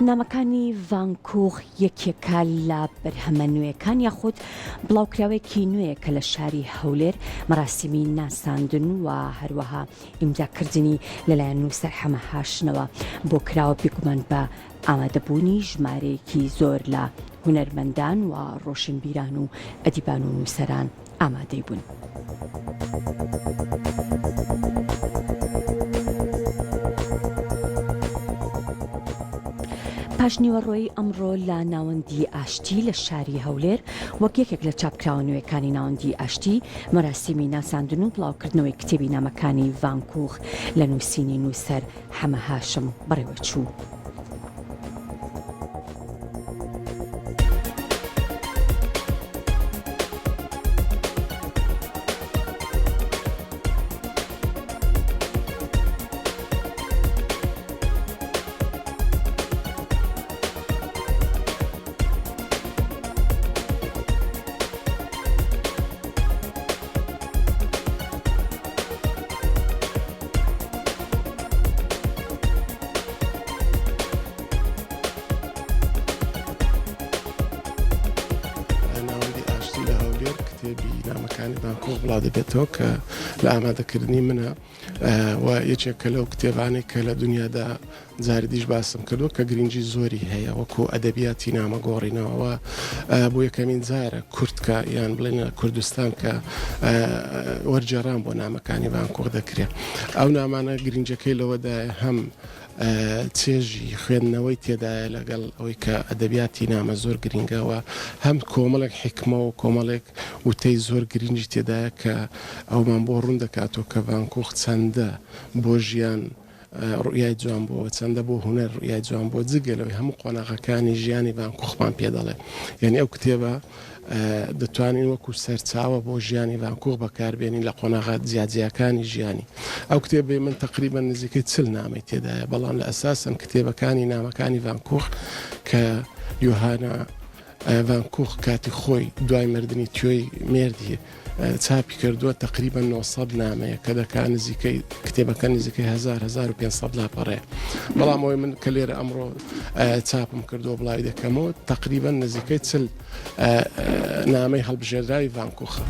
نامەکانی ڤان کوخ یەکێکە لە بەرهەمە نوێیەکان یاخود بڵاوکراوەیەکی نوێیە کە لە شاری هەولێر مەراسیمی ناساندن و هەروەها ئیمزاکردنی لەلایەن نووسەر حەمە هاشنەوە بۆ کراوە بێگومان بە ئامادەبوونی ژمارەیەکی زۆر لە هونەرمەندان و ڕۆشنبیران و ئەدیبان و نووسەران ئامادەی بوون. پاشنیوەڕۆی ئەمڕۆ لە ناوەندی ئاشتی لە شاری هەولێر وەک یەکێک لە چاپکراوە نوێکانی ناوەندی ئاشتی مەراسیمی ناساندن و بڵاوکردنەوەی کتێبی نامەکانی ڤان کوخ لە نووسینی نووسەر حەمە هاشم بەڕێوەچوو. ناوەندی ئاشتی لە هەولێر کتێبی نامەکانی ڤانکۆخ بڵاودەبێتەوە کە لە ئامادەکردنی منە و یەکێکە لەو کتێبانەی کە لە دنیادا جاری دیش باسم کردووە کە گرنگی زۆری هەیە وەکو ئەدەبیاتی نامە گۆڕینەوە بۆ یەکەمین جارە کورد کە یان بڵێن کوردستان کە وەرگێڕان بۆ نامەکانی ڤانکۆخ دەکرێت ئەو نامانە گرنگەکەی لەوەدایە هەم چێژی خوێندنەوەی تێدایە لەگەڵ ئەوەی کە ئەدەبیاتی نامە زۆر گرنگەوە هەم کۆمەڵێک حیکمە و کۆمەڵێک وتەی زۆر گرنگی تێدایە کە ئەومان بۆ ڕوون دەکاتەوە کە ڤانکۆخ چەندە بۆ ژیان ڕوئیای جوان بووە چەندە بۆ هونەر ڕوئیای جوان بووە جگە لەوەی هەموو قۆناغەکانی ژیانی ڤان کوخمان پێ دەڵێ یعنی ئەو کتێبە دەتوانین وەکو سەرچاوە بۆ ژیانی ڤان کوخ بەکاربێنین لە قۆناغە جیاجیاکانی ژیانی ئەو کتێبەی من تقریبا نزیکەی چل نامەی تێدایە بەڵام لە ئەساسەن کتێبەکانی نامەکانی ڤان کوخ کە یۆهانا ڤان کوخ کاتی خۆی دوای مردنی تیۆی مێردی چاپی کردووە تقریبا 900 نامەیە کە دەکا نزیکەی کتێبەکە نزیکەی 1000 1500 لاپەڕەیە بەڵام ئەوەی من کە لێرە ئەمڕۆ چاپم کردووە بڵاوی دەکەمەوە تقریبا نزیکەی چل نامەی هەڵبژێردراوی ڤان کوخە.